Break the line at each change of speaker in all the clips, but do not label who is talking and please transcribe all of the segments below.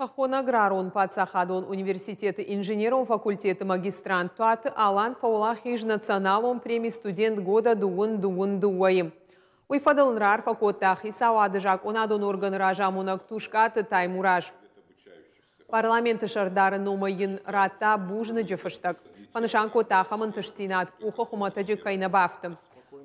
Хӕххон аграрон паддзахадон университеты инженерон факультеты магистрант Туаты Алан фӕуӕлахиз националон преми «Студент года 2022-йы». Уый фӕдыл ын раарфӕ кодта хицауады закъонадон органы разамонӕг Тускъаты Таймураз. Парламенты сӕрдары номӕй йын радта бузныджы фыстӕг. Фӕнысан кодта, ахӕм ӕнтыстдзинад къухы хуымӕтӕджы кӕй нӕ бафты.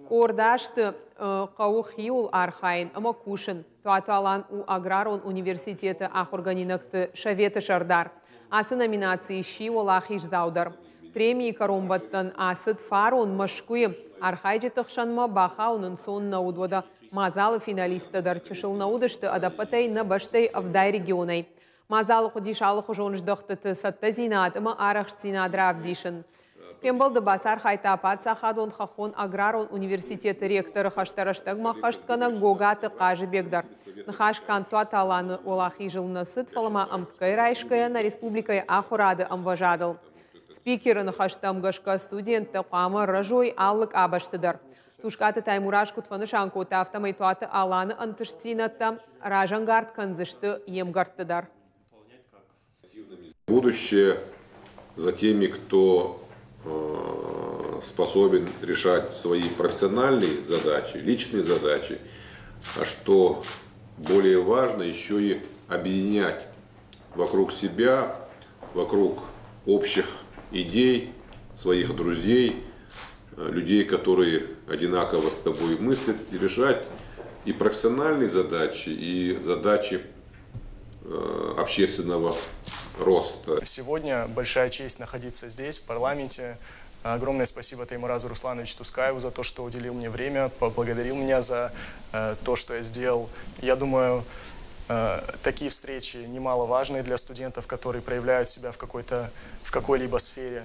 Къорд азты хъӕуы хиуыл архайын ӕмӕ кусын. Туаты Алан у аграрон университеты ахуыргӕнинӕгты советы сӕрдар. Ацы номинацийы сси уӕлахиздзау дӕр. Премийы кӕронбӕттӕн ацыд фарон Мӕскуыйы. Архайджыты хсӕнмӕ бахауын ӕнцон нӕ уыд, уӕдӕ мадзалы финалисттӕ дӕр чысыл нӕ уыдысты, ӕдӕппӕтӕй нӕ бӕстӕйы 70 регионӕй. Мадзалы хъуыдис алыхуызон здӕхтыты цӕттӕдзинад ӕмӕ арӕхстдзинад равдисын. Фембӕлды бацархайдта паддзахадон хӕххон аграрон университеты ректоры хӕстӕ рӕстӕгмӕ ӕххӕстгӕнӕг Гогаты Хъазыбег дӕр. Ныхас канд Туаты Аланы уӕлахизыл нӕ цыд, фӕлӕ ма ӕмткӕй райсгӕйӕ нӕ республикӕйы ахуырады ӕмвӕзадыл. Спикеры ныхӕстӕм гӕсгӕ студенттӕ хъуамӕ рӕзой алы къабӕзты дӕр. Тускъаты Таймураз куыд фӕнысан кодта, афтӕмӕй Туаты Аланы ӕнтыстдзинӕдтӕ разӕнгард кӕндзысты йе мгӕртты дӕр.
Будущее за теми, кто способен решать свои профессиональные задачи, личные задачи, а что более важно, еще и объединять вокруг себя, вокруг общих идей, своих друзей, людей, которые одинаково с тобой мыслят, и решать и профессиональные задачи, и задачи общественного роста.
Сегодня большая честь находиться здесь, в парламенте. Огромное спасибо Таймуразу Руслановичу Тускаеву за то, что уделил мне время, поблагодарил меня за то, что я сделал. Я думаю, такие встречи немаловажны для студентов, которые проявляют себя в какой-либо сфере.